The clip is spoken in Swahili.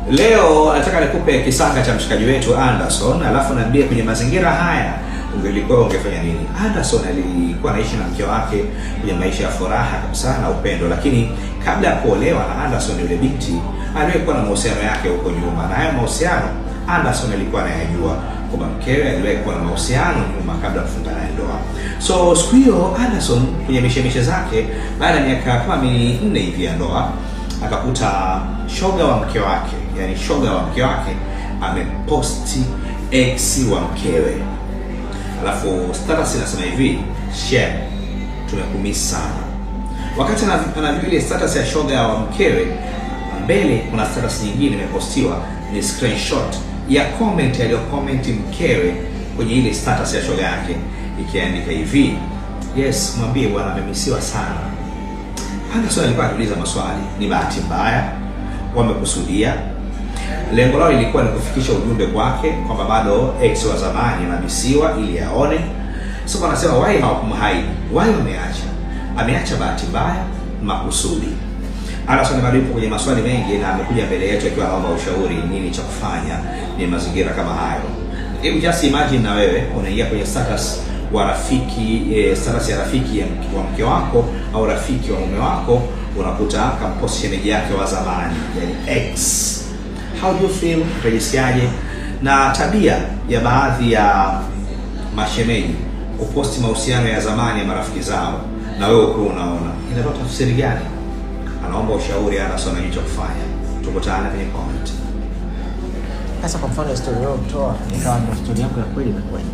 Leo nataka nikupe kisanga cha mshikaji wetu Anderson, alafu niambie kwenye mazingira haya ungelikuwa ungefanya nini? Anderson alikuwa anaishi na mke wake kwenye maisha ya furaha kabisa na upendo, lakini kabla ya kuolewa na Anderson, yule binti aliwahi na mahusiano yake huko nyuma, na hayo mahusiano Anderson alikuwa anayajua kwamba mkewe aliwahi kuwa na mahusiano nyuma kabla ya kufunga naye ndoa. So siku hiyo Anderson kwenye mishemishe zake, baada ya miaka kama 4 hivi ya ndoa, akakuta shoga wa mke wake, yani shoga wa mke wake ameposti ex wa mkewe, alafu status inasema hivi: "Shem, tumekumisi sana." Wakati anaview ile status ya shoga wa mkewe, mbele kuna status nyingine imepostiwa, ni screenshot ya comment aliyo-comment mkewe kwenye ile status ya shoga yake, ikiandika hivi: "Yes, mwambie bwana amemisiwa sana." Anderson alikuwa akiuliza maswali, ni bahati mbaya, wamekusudia? Lengo lao lilikuwa ni kufikisha ujumbe kwake kwamba bado ex wa zamani anamisiwa ili aone. So wanasema why hawakumhide? Why wameacha? Ameacha bahati mbaya, makusudi? Anderson bado yupo kwenye maswali mengi na amekuja mbele yetu akiwa anaomba ushauri nini cha kufanya ni mazingira kama hayo. Hebu just imagine na wewe unaingia kwenye status wa rafiki status ya rafiki wa mke wako au rafiki wa mume wako, unakuta kampost shemeji yake wa zamani, yani ex. How do you feel? Utajisikiaje? Na tabia ya baadhi ya mashemeji kuposti mahusiano ya zamani ya marafiki zao na wewe ukiwa unaona, inatoa tafsiri gani? Anaomba ushauri Anderson, anajua cha kufanya. Tukutane kwenye comment. Sasa kwa mfano story uliotoa ikawa ndo story yako ya kweli, imekuwaje?